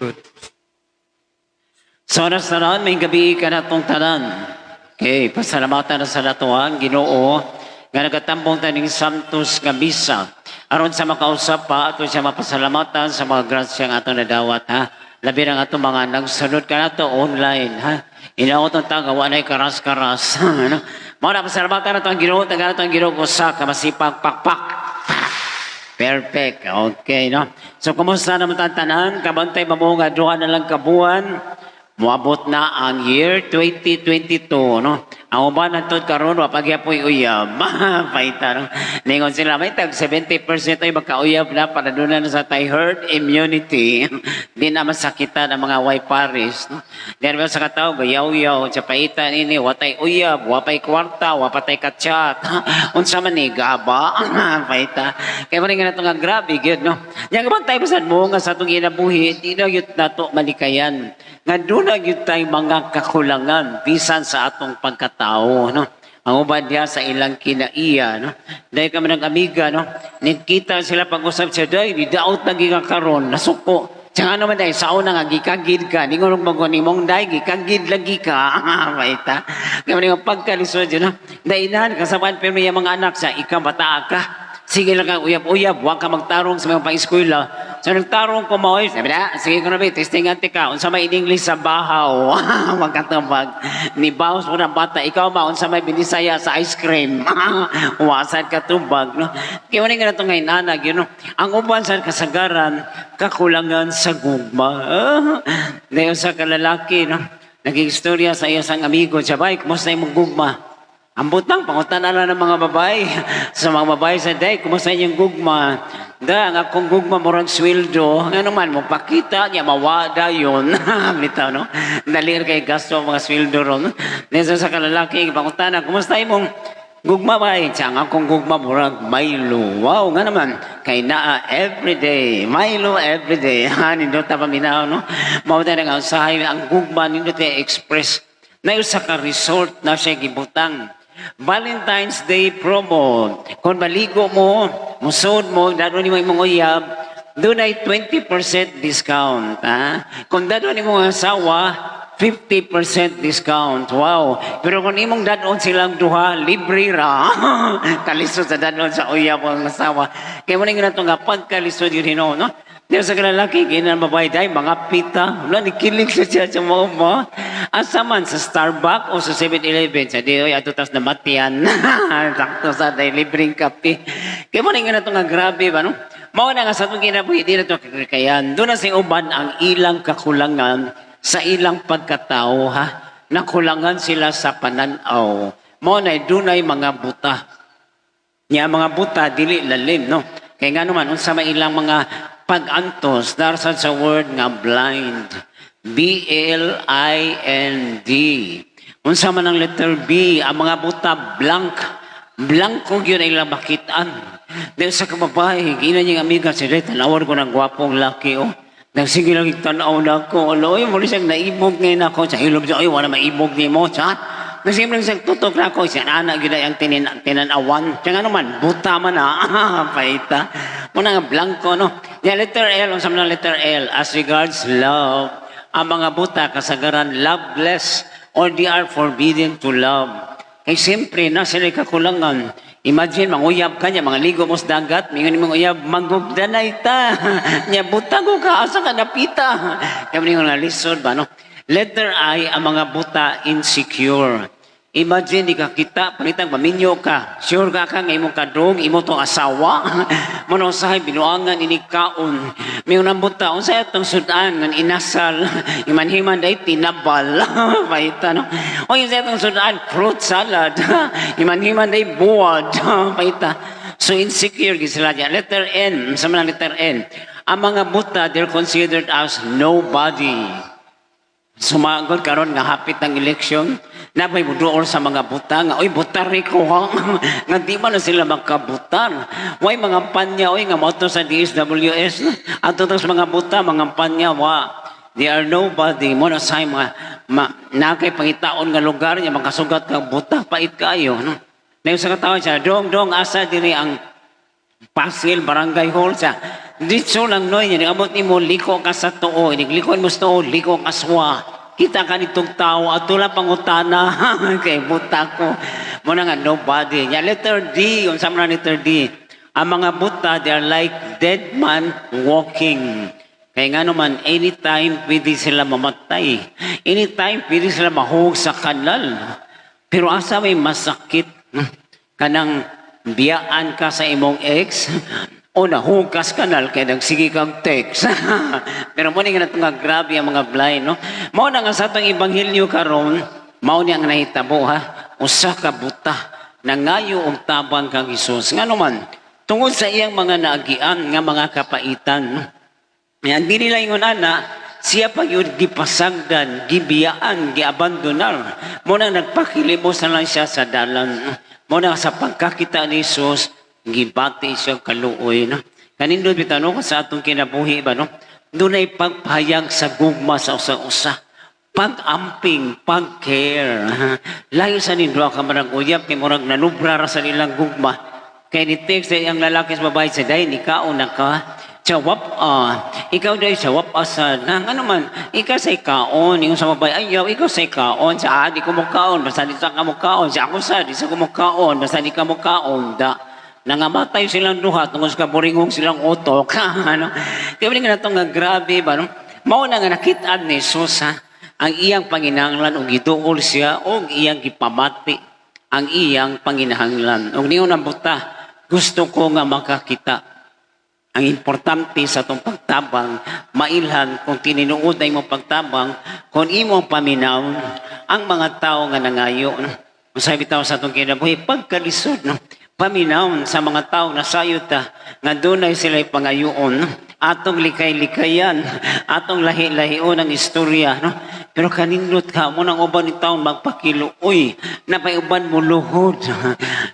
Good. Sa oras tanan, maayong gabii kanatong tanan. Okay, pasalamatan na sa atoang Ginoo nga nagatambong taning Santos nga misa. Aron sa makausap pa ato siya mapasalamatan sa mga grasya nga atong nadawat, ha. Labi na ang atong mga nagsunod kanato online, ha. Inaot ang taga wa nay karas-karas. Ano? Mao na, pasalamatan nato ang Ginoo, taga nato ang Ginoo usa ka masipag pakpak. Perfect. Okay, no? So, kumusta naman tanan? Kabantay ba mo nga 2 na lang kabuan? Muabot na ang year 2022, no? Ang uban nantod karon wa pagyapoy uyab. Paita, no? Ningon sila, may tag 70% ay magkauyab na para doon na sa tay herd immunity. Di na masakitan ang mga way paris, no? Di na sa katawo, gayaw-yaw, sa paita nini, watay uyab, wapay kwarta, wapatay kachat. Unsa man ni gaba, paita. Kaya mo nga nato nga grabe, gyud, no? Nya kabantay ba mo nga sa atong kinabuhi, di na gyud nato malikayan nga doon na gyud tay mga kakulangan bisan sa atong pagkatao, no? Ang uban diha sa ilang kinaiya, no? Dahil kami ng amiga, no, nikita sila pag-usap siya, "Day, di daot na giga karon, nasuko." Tsaka naman dahil sa una nga gikagid ka, ningon og nimong day, gikagid lagi ka. Paita. Kaya man pagkalisod yun, no? Dainan, kasamaan pero yung mga anak sa ikaw bata ka. Sige lang kang uyab-uyab, huwag ka magtarong sa mga pang-eskwela. So nagtarong ko mo, sabi na, "Sige ko na ba, testing ante ka, unsa may in English sa bahaw?" Magkatambag. Ni bawas mo ng bata, "Ikaw ba, unsa may Binisaya sa ice cream?" Wasad ka tubag, no? Kaya wala nga na ito ngayon, anag, yun, no? Ang uban sa kasagaran, kakulangan sa gugma. Dayon sa kalalaki, no? Naging istorya sa iya sang amigo, siya, "Bay, kumusta imong gugma?" Ambot lang, pangutan na ng mga babae. Sa mga babae sa day, "Kumusta inyong gugma?" "Da, ang akong gugma murag sweldo. Nga naman, mo pakita niya, mawada yun." Bitaw, no? Dali kay gasto ang mga sweldo ron. Nesa sa kalalaki, pangutan na, "Kumusta imong gugma ba?" "Siya, ang akong gugma murag Milo." "Wow, nga naman. Kay naa everyday. Milo everyday." Ha, nindot na paminaw, no? Mao na nga usahay, ang gugma nindot kay express. Na usa ka resort na siya gibutang. Valentine's Day promo. Kung maligo mo, musod mo, dado nimo imong uyab, doon ay 20% discount. Ha? Kung dado nimo asawa, 50% discount. Wow. Pero kung imong dadon silang duha, libre ra. Kalisod sa dadon sa uyab ang asawa. Kaya mo na nga pagkalisod yun hino, no? Diyan sa kalalaki, ginan babae day, mga pita. Wala, nikilig sa siya sa mga mo. Asa man, sa Starbucks o sa 7-Eleven? Sa di, oy, ato tas namatian. Sakto sa day, libreng kape. Kaya mo na nga na nga grabe ba, no? Mao na nga sa atong kinabuhi, di na ito kakayan. Doon na sa uban ang ilang kakulangan sa ilang pagkatao, ha? Nakulangan sila sa pananaw. Mao na dunay mga buta. Nya mga buta dili lalim, no? Kaya nga naman unsa may ilang mga pag-antos darsan sa word nga blind. B L I N D. Unsa man ang letter B, ang mga buta blank. Blanko gyud ang ilang makitaan. Dahil sa kababae, gina niyang amiga siya, "Tanawar ko ng gwapong laki, oh." Nagsige lang tanaw na ako. Alo, oy, muli siyang naibog ngayon ako. Sa hilom siya, "Oy, wala maibog ni mo." Sa, nagsige lang siyang tutok na ako. Siya, anak, gyud ay ang tinanawan. Siya nga naman, buta man ha. Paita. Muna nga blanco, no? Yeah, letter L, ang sa letter L, as regards love, ang mga buta kasagaran loveless or they are forbidden to love. Kay siyempre, na sila kakulangan. Imagine, manguyab ka niya, mga ligo mo sa dagat, mingon mong uyab, "Magugdanay ta." Nya, butang ko ka, asa ka napita? Kaya mo nga lisod ba, no? Letter I, ang mga buta insecure. Imagine, di ka kita, palitang maminyo ka. Sure ka ka nga imong kadong, imo tong asawa. Mano usahay, binuangan, inikaon. May unang buta, unsa atong sudan, nga inasal. Imanhiman day, tinabal. Paita, no? O yung sa atong sudan, fruit salad. Imanhiman day, buwad. Paita. So insecure gid sila diyan. Letter N, sa mga letter N. Ang mga buta, they're considered as nobody. Sumagod karon nga hapit ng eleksyon, nabay muduol sa mga buta nga, "Oy, butar ni ko ha," nga di man na sila makabutar. Way mga panya, oy, nga moto sa DSWS. Ato sa mga buta, mga panya, wa. They are nobody. Mo na sa mga ma, na kay pangitaon nga lugar niya makasugat kang buta, pait kayo, no? Nayon sa katawan siya, "Dong, dong, asa diri ang Pasil Barangay Hall sa dito lang, no. Yan abot nimo, liko ka sa tuo, inig mo sa tuo, liko ka sa kita ka nitong tao ato lang pangutana kay buta ko mo na nga nobody nya. Letter D, unsa man ang letter D? Ang mga buta, they are like dead man walking. Kay nga naman, anytime pwede sila mamatay, anytime pwede sila mahug sa kanal. Pero asa may masakit, kanang biyaan ka sa imong ex o nahugas kanal kay nagsige kang text? Pero mo ni nga nga grabe ang mga blind, no? Mao na nga sa atong ebanghelyo karon, mao ni ang nahitabo, ha. Usa ka buta nangayo og tabang kang Hesus. Ngano man? Tungod sa iyang mga naagian nga mga kapaitan, no? Yan, di nila ingon ana, siya pa yun gipasagdan, gibiyaan, giabandonar. Mo na nagpakilimos na lang siya sa dalan. Mo na sa pagkakita ni Jesus, gibati siya kaluoy. No? Kanindot bitaw, no, sa atong kinabuhi ba, no? Dunay pagpahayag sa gugma sa usa-usa. Pag-amping, pag-care. Layo sa nindo ka marag uyab kay murag nanubra ra sa nilang gugma. Kay ni text ang lalaki sa babae sa dayon, ikaw na ka. Jawab ah. Ikaw dahil jawab asa. Na, ano man, ikaw sa ikaon. Yung sa babae, ayaw, ikaw sa ikaon. Sa ah, di ko mo kaon, basta di sa ka mo kaon. Sa ako sa, di sa ko mo kaon, basta di ka mo kaon. Da. Nangamatay silang duha tungod sa kaburingong silang utok. Ano? Kaya nga na nga grabe ba, no? Mao na nga nakit-an ni Jesus, ha, ang iyang panginahanglan og giduol siya og iyang gipamati ang iyang panginahanglan. Og niyon ang buta, gusto ko nga makakita. Ang importante sa atong pagtabang, mailhan kung tininuod na imong pagtabang, kung imong paminaw, ang mga tao nga nangayo. No? Sabi bitaw sa atong kinabuhi, pagkalisod, no? Paminaw sa mga tao na sayod ta, nga dunay sila'y pangayoon, no? Atong likay-likayan, atong lahi-lahion ang istorya. No? Pero kanindot ka mo nang uban ni taon magpakiluoy, napay uban mo luhod.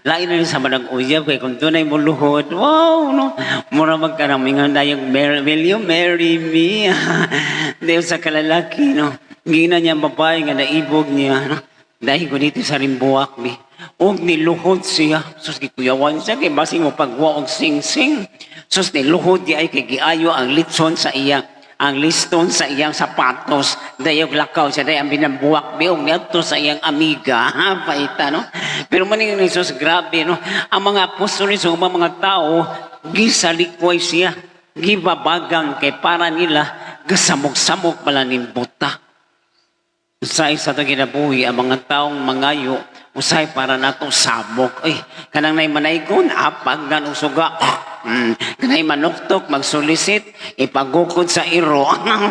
Lain na rin sa manang uyab, kay kung dunay mo luhod, wow, no? Mura magkanang mingon dayong, "Will you marry me?" Dahil sa kalalaki, no? Gina niya ang babae nga naibog niya, no? Dahil ko dito sa rimbuak, mi. Og niluhod siya. Sus, gikuyawan siya, kay basing mo pagwa og sing-sing. Sus, niluhod di ay kay giayo ang litson sa iya, ang liston sa iyang sapatos. Dayog lakaw siya, day ang binambuak biog niadto sa iyang amiga. Ha, paita, no? Pero maning ni Jesus, grabe, no? Ang mga apostoles o mga tao, gisalikway siya, gibabagan kay para nila, gasamok-samok pala ning buta. Usahay sa itong kinabuhi, ang mga taong mangayo, usahay para nato samok. Ay, kanang nay manaygon, apag gan suga. Kanay manuktok, magsulisit, ipagukod sa iro.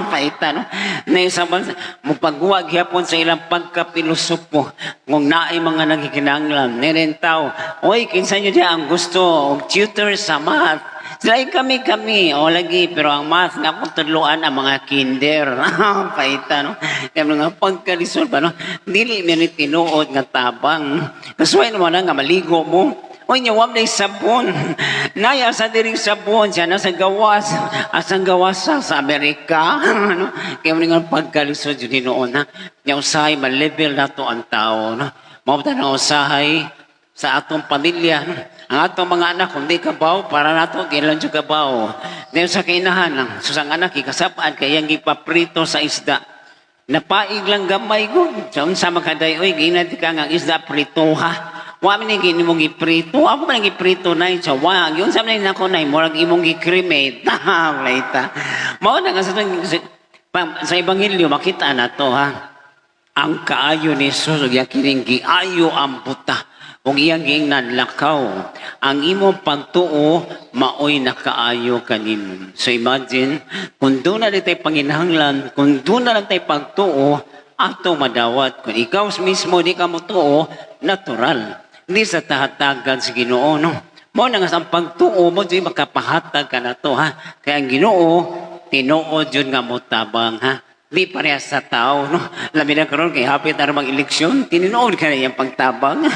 Paita, no? Na isa ba, mupaguwa gyapon sa ilang pagkapilosopo. Kung naay mga nagkikinanglan, neren tao, "Oy, kinsa nyo diya ang gusto og tutor sa math?" Sila ay, "Kami, kami." O lagi, pero ang math nga kung tudloan ang mga kinder. Paita, no? Kaya mga pagkalisod ba, no? Dili man ni tinuod nga tabang. Kasuway naman na nga maligo mo. Oy, nya wam na sabon. Naya sa diring sabon siya nasa gawas. Asang gawas sa Amerika. Ano? Kaya mo nga pagkalisod yun noon, ha. Nya usahay ma-level na to ang tao, no? Mao na usahay sa atong pamilya, no? Ang atong mga anak, kung di kabaw, para nato, di lang siya kabaw. Ngayon sa kainahan, ang susang anak, ikasapaan, kaya yung ipaprito sa isda. Napaig lang gamay ko. Sa unsa makaday, oy, ginad ka nga ang isda prito, ha. Wa man ni gini mong giprito. Ako man giprito na sa wa. Yun sa man nako na murag imong gi-cremate. Laita. Mao na nga sa ebanghelyo makita na to, ha. Ang kaayo ni Jesus ug iyang kining giayo ang buta ug iyang giingnan, "Lakaw, ang imong pagtuo maoy nakaayo kanimo." So imagine kung doon na tay panginahanglan, kung doon na lang tay pagtuo, ato madawat. Kung ikaw mismo di ka motuo, natural hindi sa tahatagan sa Ginoo, no? Mo na nga sa pagtuo mo di makapahatag ka na to, ha. Kaya ang Ginoo tinuod yun nga motabang, ha. Di parehas sa tao, no? Labi na karon kay hapit na mang eleksyon, tinuod ka na iyang pagtabang.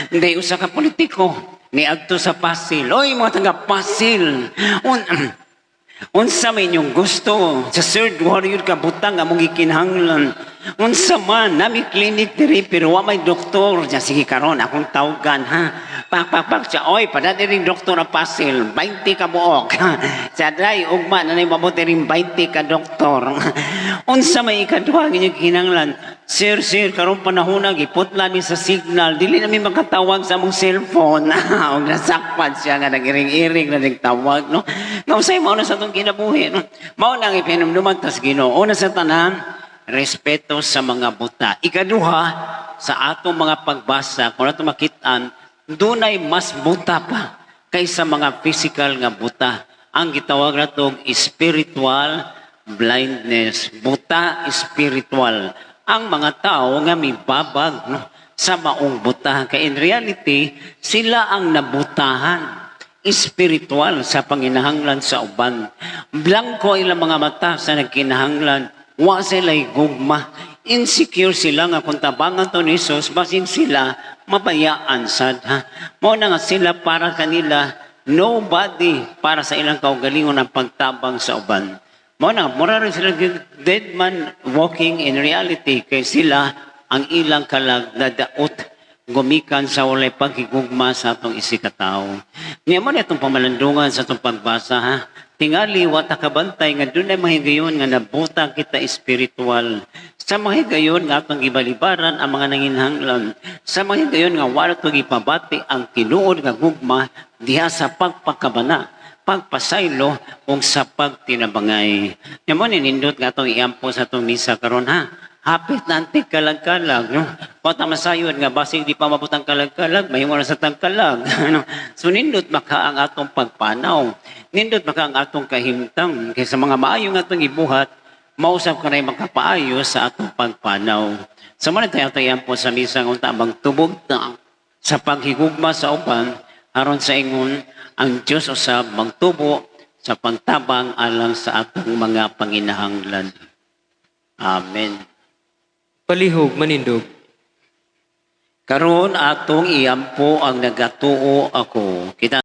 Hindi, usa ka politiko, ni adto sa Pasil. "Oy, mga taga Pasil! Unsa may inyong gusto? Sa third warrior ka butang among gikinahanglan." Unsa man, nami clinic diri pero wa may doktor. Siya, sige, karon akong tawagan, ha. Pak pak pak siya, oy, padali ring doktor ang pasil, 20 ka buok. Siya dray, ugma na nay mabuti ring 20 ka doktor. Unsa may ikaduha nga inyong kinahanglan? Sir, sir, karon panahon na giputla mi sa signal, dili na mi makatawag sa among cellphone. Og nasakpan siya nga nag-iring-iring na nagtawag, no? Nga usay mao na sa atong kinabuhi, no? Mao na ang ipinumduman tas Ginoo. Una sa tanan, respeto sa mga buta. Ikaduha, sa atong mga pagbasa, kung ato makitaan, dunay mas buta pa kaysa mga physical nga buta. Ang gitawag natong spiritual blindness. Buta spiritual. Ang mga tao nga mibabag, no, sa maong buta. Kay in reality, sila ang nabutahan spiritual sa panginahanglan sa uban. Blanko ilang mga mata sa nagkinahanglan. Wa sila'y gugma. Insecure sila nga kung tabangan to ni Jesus, basin sila mabayaan sad. Ha? Mao na nga sila para kanila, nobody para sa ilang kaugalingon ang pagtabang sa uban. Mao na, mura rin sila dead man walking in reality kay sila ang ilang kalag nadaot gumikan sa walay paghigugma sa atong isigkatawo. Niya mo na itong pamalandungan sa atong pagbasa, ha. Tingali wa ta kabantay nga dunay mahigayon nga nabuta kita espiritual. Sa mga higayon nga atong gibalibaran ang mga nanginhanglan. Sa mga higayon nga wala to gipabati ang tinuod nga gugma diha sa pagpakabana, pagpasaylo ug sa pagtinabangay. Nya mo ni nindot nga atong iampo sa atong misa karon, ha. Hapit na ang kalag-kalag, no? Wa ta masayod nga basig di pa mabot ang kalag-kalag, mahimo na sa tagkalag. Ano? So nindot maka ang atong pagpanaw. Nindot maka ang atong kahimtang. Kaysa mga maayo nga atong ibuhat, mausap ka na makapaayo sa atong pagpanaw. Sa mga tayo tayo po sa misa nga unta magtubog ta sa paghigugma sa uban aron sa ingon ang Dios usab magtubo sa pagtabang alang sa atong mga panginahanglan. Amen. Palihog manindog. Karon atong iampo ang "Nagatuo Ako." Kita